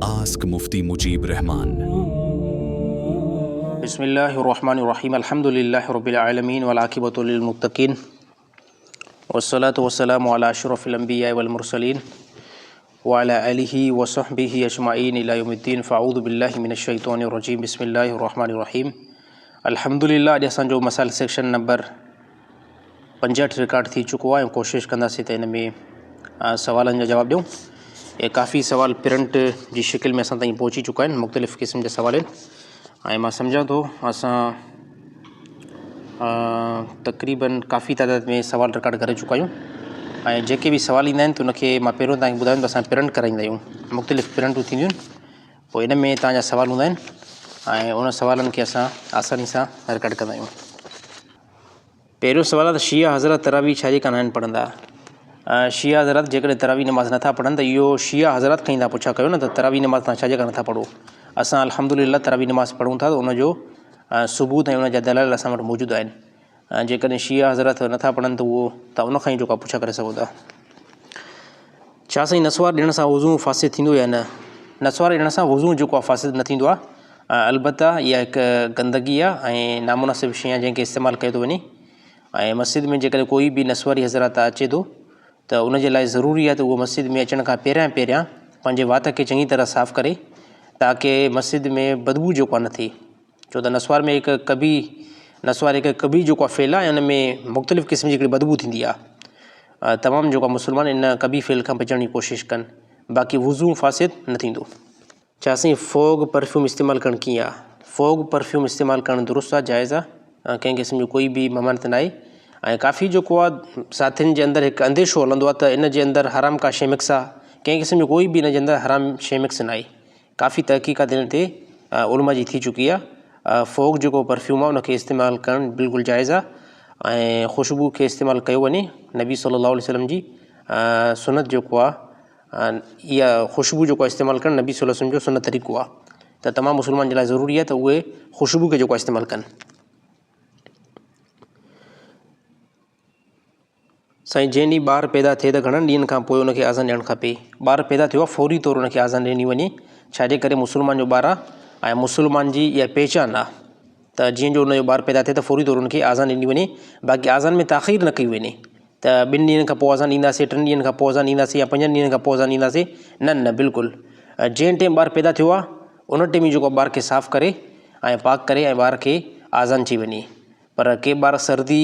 Ask Mufti Mujeeb Rehman. بسم الله الرحمن الرحيم الحمد لله رب العالمين والعاقبة للمتقين والصلاة والسلام على أشرف الأنبياء والمرسلين وعلى آله وصحبه أجمعين إلى يوم الدين فأعوذ بالله من الشيطان الرجيم بسم الله الرحمن الرحيم الحمد لله اڄ اسان جو مسائل سيڪشن نمبر 65 رڪارڊ ٿي چڪو آهي ۽ ڪوشش ڪنداسين ته ان ۾ سوالن جا جواب ڏيون ۽ ڪافي سوال پرنٽ جي شڪل ۾ اسان تائين پهچي چڪا آهن مختلف قسم جا سوال آهن ۽ مان سمجهان ٿو اسان تقريبن ڪافي تعداد ۾ سوال رڪارڊ ڪري چڪا آهيون ۽ جيڪي به سوال ايندا آهن ته ان کي مان پهريون تائين ٻڌايم ته اسان پرنٽ ڪرائيندا آهيون مختلف پرنٽون ٿينديون آهن پوء ان ۾ تانجا سوال هوندا آهن ۽ ان سوالن کي اسان آساني سان رڪارڊ ڪندا آهيون پهريون سوال آهي ته شيعا حضرات تراويح ڇا جي ڪري ناهن پڙهندا؟ شيعا حضرات جيڪڏهن تراويح نماز نٿا پڙهن ته اهو شيعا حضرات کان ئي تان پڇا ڪيو نه ته تراويح نماز تان ڇا جي ڪري نٿا پڙهو؟ اسان الحمد لله تراويح نماز پڙهون ٿا ته ان جو ثبوت ۽ ان جا دلائل اسان وٽ موجود آهن جيڪڏهن شيعا حضرات نٿا پڙهن ته اهو تان ان کان ئي جيڪو پڇا ڪري سگهو ٿا. ڇا سائين نسوار ڏيڻ سان وضو فاسد ٿيندو يا نه؟ نسوار ڏيڻ سان وضو جيڪو آهي فاسد نه ٿيندو آهي البته اها هڪ گندگي آهي ۽ نامناسب شيء آهي جنهن کي استعمال ڪيو ٿو وڃي ۽ مسجد ۾ جيڪڏهن ڪوئي به نسواري حضرات اچي ٿو ته ان جي لاء ضروري آهي ته اهو مسجد ۾ اچڻ کان پهريان پهريان پنهنجي وات کي چڱي طرح صاف ڪري تاڪه مسجد ۾ بدبو جيڪو آهي نه ٿئي ڇو ته نسوار ۾ هڪ قبيح نسوار هڪ قبيح جيڪو آهي فعل آهي ۽ ان ۾ مختلف قسم جي هڪڙي بدبو ٿيندي آهي تمام جيڪو آهي مسلمان ان قبيح فعل کان بچڻ جي ڪوشش ڪن باقي وضو فاسد نه ٿيندو. ڇا سائين فوگ پرفيوم استعمال ڪرڻ ڪيئن آ؟ فوگ پرفيوم استعمال ڪرڻ درست آ جائز آ ڪنهن قسم جو ڪوئي به ممانعت ناهي ۽ ڪافي جيڪو آ ساٿين جي اندر هڪ انديشو هلندو آ ته ان جي اندر حرام ڪا شي مڪس آ ڪنهن قسم جو ڪوئي به ان جي اندر حرام شي مڪس ناهي ڪافي تحقيقات ان تي علماء جي ٿي چڪي آ فوگ جيڪو پرفيوم آ ان کي استعمال ڪرڻ بلڪل جائز آ ۽ خوشبو کي استعمال ڪيو وڃي نبي صلي الله عليه وسلم جي سنت جيڪو آ اها خوشبو جيڪو استعمال ڪرڻ نبي صلي الله عليه وسلم جو سنت طريقو آ ته تمام مسلمان جي لاء ضروري آ ته اهي خوشبو کي جيڪو استعمال ڪن. سائين جنهن ڏينهن ٻار پيدا ٿئي ته گهڻن ڏينهن کان پوء ان کي آذان ڏيڻ کپي؟ ٻار پيدا ٿيو آهي فوري طور ان کي آذان ڏني وڃي ڇاجي ڪري مسلمان جو ٻار آهي ۽ مسلمان جي اها پهچان آهي ته جيئن جو ان جو ٻار پيدا ٿئي ته فوري طور ان کي آذان ڏني وڃي باقي آذان ۾ تاخير نه ڪئي وڃي ته ٻن ڏينهن کان پوء آذان ڏينداسين ٽن ڏينهن کان پوء آذان ڏينداسين يا پنجن ڏينهن کان پوء آذان ڏينداسين نه نه بلڪل جنهن ٽيم ٻار پيدا ٿيو آهي ان ٽيم ئي جيڪو ٻار کي صاف ڪري ۽ پاڪ ڪري ۽ ٻار کي آذان چئي وڃي پر ڪي ٻار سردي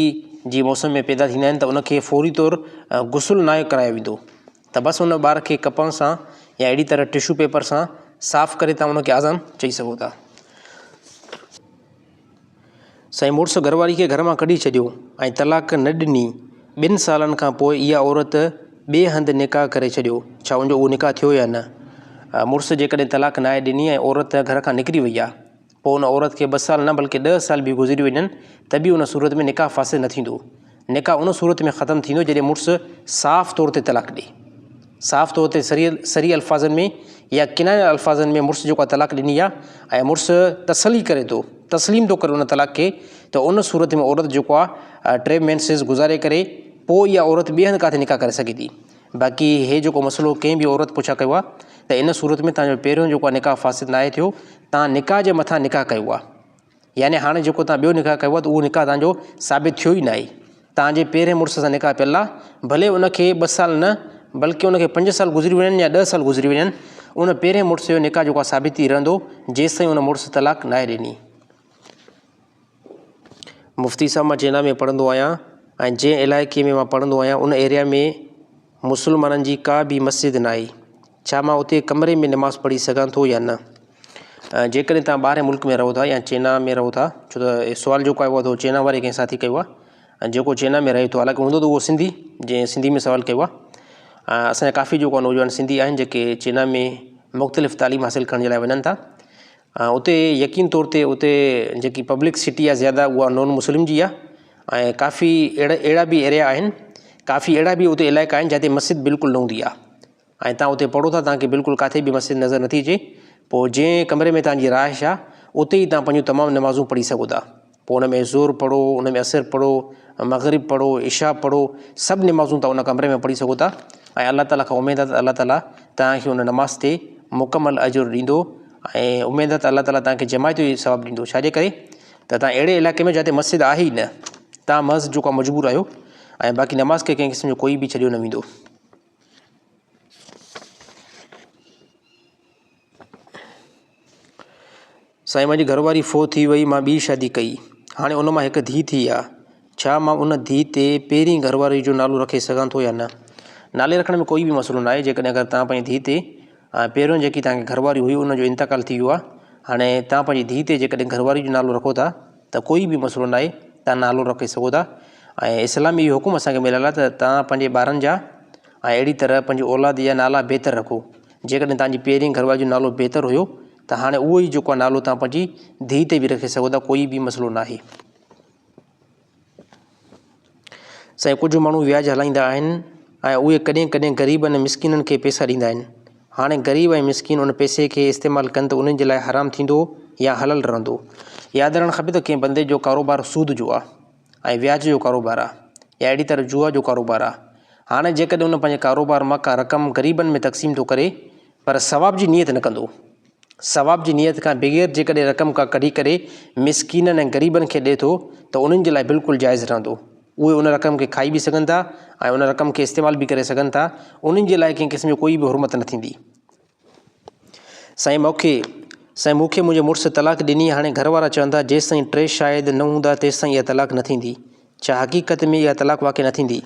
جي موسم ۾ پيدا ٿيندا آهن ته ان کي فوري طور غسل ناهي ڪرايو ويندو ته بس ان ٻار کي ڪپڻ سان يا اهڙي طرح ٽشو پيپر سان صاف ڪري تان ان کي آزان چئي سگهو ٿا. سائين مڙس گهر واري کي گهر مان ڪڍي ڇڏيو ۽ طلاق نه ڏني ٻن سالن کان پوء اها عورت ٻئي هنڌ نڪاح ڪري ڇڏيو ڇا ان جو اهو نڪاح ٿيو يا نه؟ مڙس جيڪڏهن طلاق ناهي ڏني ۽ عورت گهر کان نڪري وئي آهي پوء ان عورت کي ٻه سال نه بلڪه ڏهه سال به گذري وڃن ته به ان صورت ۾ نڪاح فاسد نه ٿيندو. نڪاح ان صورت ۾ ختم ٿيندو جڏهن مڙس صاف طور تي طلاق ڏئي. صاف طور تي صريح الفاظن ۾ يا ڪنايل الفاظن ۾ مڙس جيڪو طلاق ڏني آهي ۽ مڙس تسلي ڪري ٿو، تسليم ٿو ڪري ان طلاق کي ته ان صورت ۾ عورت جيڪو آهي ٽي مينسز گذاري ڪري پوء اها عورت ٻئي هنڌ ڪاٿي نڪاح ڪري سگهي ٿي. باقي هي جيڪو مسئلو ڪنهن به عورت پڇا ڪيو آهي ته ان صورت ۾ تنهنجو پهريون جيڪو آهي نڪاح فاسد ناهي ٿيو تان نڪاح جي مٿان نڪاح ڪيو آهي يعني هاڻي جيڪو تان ٻيو نڪاح ڪيو آهي ته اهو نڪاح تنهنجو ثابت ٿيو ئي ناهي تنهنجي پهرين مڙس سان نڪاح پيل آهي ڀلي ان کي ٻه سال نه بلڪه ان کي پنج سال گذري وڃن يا ڏهه سال گذري وڃن ان پهرين مڙس جو نڪاح جيڪو آهي ثابت ئي رهندو جيستائين ان مڙس طلاق ناهي ڏني. مفتي صاحب مان چينا ۾ پڙهندو آهيان ۽ جنهن علائقي ۾ مان پڙهندو آهيان ان ايريا ۾ مسلمانن جي ڪا به مسجد ناهي ڇا مان اتي ڪمري ۾ نماز پڙهي سگهان ٿو يا نه جيڪڏهن توهان ٻاهرين ملڪ ۾ رهو ٿا يا چينا ۾ رهو ٿا ڇو ته سوال جيڪو آيو آهي ته چينا واري ڪنهن ساٿي ڪيو آهي ۽ جيڪو چينا ۾ رهي ٿو حالانڪه هوندو ته اهو سنڌي جنهن سنڌي ۾ سوال ڪيو آهي اسان جا ڪافي جيڪو نوجوان سنڌي آهن جيڪي چينا ۾ مختلف تعليم حاصل ڪرڻ جي لاء وڃن ٿا اتي يقين طور تي اتي جيڪي پبلڪ سٽي آهي زياده اها نان مسلم جي آهي ۽ ڪافي اهڙا اهڙا به ايريا آهن ڪافي اهڙا به اتي علائقا آهن جتي مسجد بلڪل نه هوندي آهي ۽ تان اتي پڙهو ٿا تانکي بلڪل ڪاٿي به مسجد نظر نٿي اچي پوء جنهن ڪمري ۾ تانجي رهائش آهي اتي ئي تان پنهنجون تمام نمازون پڙهي سگهو ٿا پوء ان ۾ ظهر پڙهو ان ۾ عصر پڙهو مغرب پڙهو عشاء پڙهو سڀ نمازون تان ان ڪمري ۾ پڙهي سگهو ٿا ۽ الله تعالي کان اميد آهي ته الله تعالي تان کي ان نماز تي مڪمل اجر ڏيندو ۽ اميد آهي ته الله تعاليٰ توهان کي جماعت جو ئي ثواب ڏيندو ڇا جي ڪري ته توهان اهڙي علائقي ۾ جتي مسجد آهي ئي نه توهان محض جيڪو آهي مجبور آهيو ۽ باقي نماز کي ڪنهن قسم جو ڪوئي به ڇڏيو نه ويندو. سائين منهنجي گهر واري فوت ٿي وئي مان ٻي شادي ڪئي هاڻي ان مان هڪ ڌي ٿي آ ڇا مان ان ڌي تي پهرين گهر واري جو نالو رکي سگهان ٿو يا نه نالي رکڻ ۾ ڪوئي به مسئلو ناهي جيڪڏهن اگر توهان پنهنجي ڌي تي پهريون جيڪي توهان کي گهر واري هئي ان جو انتقال ٿي ويو آ هاڻي توهان پنهنجي ڌي تي جيڪڏهن گهر واري جو نالو رکو ٿا ته ڪوئي به مسئلو ناهي توهان نالو رکي سگهو ٿا ۽ اسلام ۾ اهو حڪم اسان کي مليل آ ته توهان پنهنجي ٻارن جا ۽ اهڙي طرح پنهنجي اولاد جا نالا بهتر رکو جيڪڏهن توهان جي پهرين گهر واري جو نالو بهتر هيو ته هاڻي اهو ئي جيڪو آهي نالو توهان پنهنجي ڌيء تي به رکي سگهو ٿا ڪوئي به مسئلو ناهي. سائين ڪجهه ماڻهو وياج هلائيندا آهن ۽ اهي ڪڏهن ڪڏهن غريبن ۽ مسڪينن کي پئسا ڏيندا آهن هاڻي غريب ۽ مسڪين ان پئسي کي استعمال ڪن ته انهن جي لاء حرام ٿيندو يا حلال رهندو ياد رهڻ کپي ته ڪنهن بندي جو ڪاروبار سود جو آهي ۽ وياج جو ڪاروبار آ يا اهڙي طرح جوا جو ڪاروبار آ. هاڻي جيڪڏهن ان پنهنجي ڪاروبار مان ڪا رقم غريبن ۾ تقسيم ٿو ڪري پر ثواب جي نيت نه ڪندو. ثواب جي نيت کان بغير جيڪڏهن رقم ڪا ڪڍي ڪري مسڪينن ۽ غريبن کي ڏئي ٿو ته انهن جي لاء بلڪل جائز رهندو. اهي ان رقم کي کائي به سگهن ٿا ۽ ان رقم کي استعمال به ڪري سگهن ٿا. انهن جي لاء ڪنهن قسم جو ڪوئي به حرمت نه ٿيندي. سائين مونکي سائين مون کي منهنجي مڙس طلاق ڏني هاڻي گهر وارا چون ٿا جيستائين ٽي شاهد نه هوندا تيستائين اها طلاق نه ٿيندي ڇا حقيقت ۾ اها طلاق واقع نه ٿيندي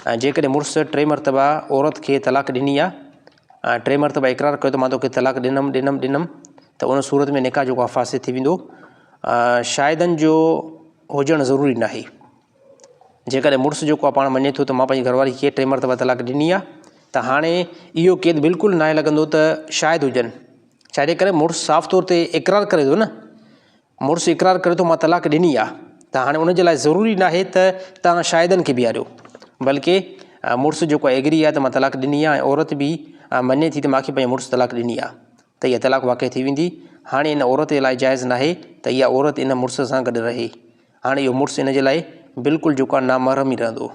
۽ جيڪڏهن مڙس ٽي مرتبا عورت کي طلاق ڏني آ ۽ ٽي مرتبا اقرار ڪيو ته مان توکي طلاق ڏنم ڏنم ڏنم ته ان صورت ۾ نڪاح جيڪو آ فاسد ٿي ويندو شاهدن جو هجڻ ضروري ناهي جيڪڏهن مڙس جيڪو آهي پاڻ مڃي ٿو ته مان پنهنجي گهر واري کي ٽي مرتبا طلاق ڏني آهي ته هاڻي اهو قيد بلڪل ناهي لڳندو ته شاهد هجن ڇا جي ڪري مڙس صاف طور تي اقرار ڪري ٿو نه مڙس اقرار ڪري ٿو مان طلاق ڏني آهي ته هاڻي ان جي لاء ضروري ناهي ته توهان شاهدن کي بيهاريو بلڪه مڙس جيڪو آهي ايگري آهي ته مان طلاق ڏني آهي ۽ عورت به مڃي ٿي ته مانکي پنهنجي مڙس طلاق ڏني آهي ته اها طلاق واقع ٿي ويندي. هاڻي ان عورت جي لاء جائز ناهي ته اها عورت ان مڙس سان گڏ رهي. هاڻي اهو مڙس ان جي لاء بلڪل جيڪو آهي نامحرم ئي رهندو.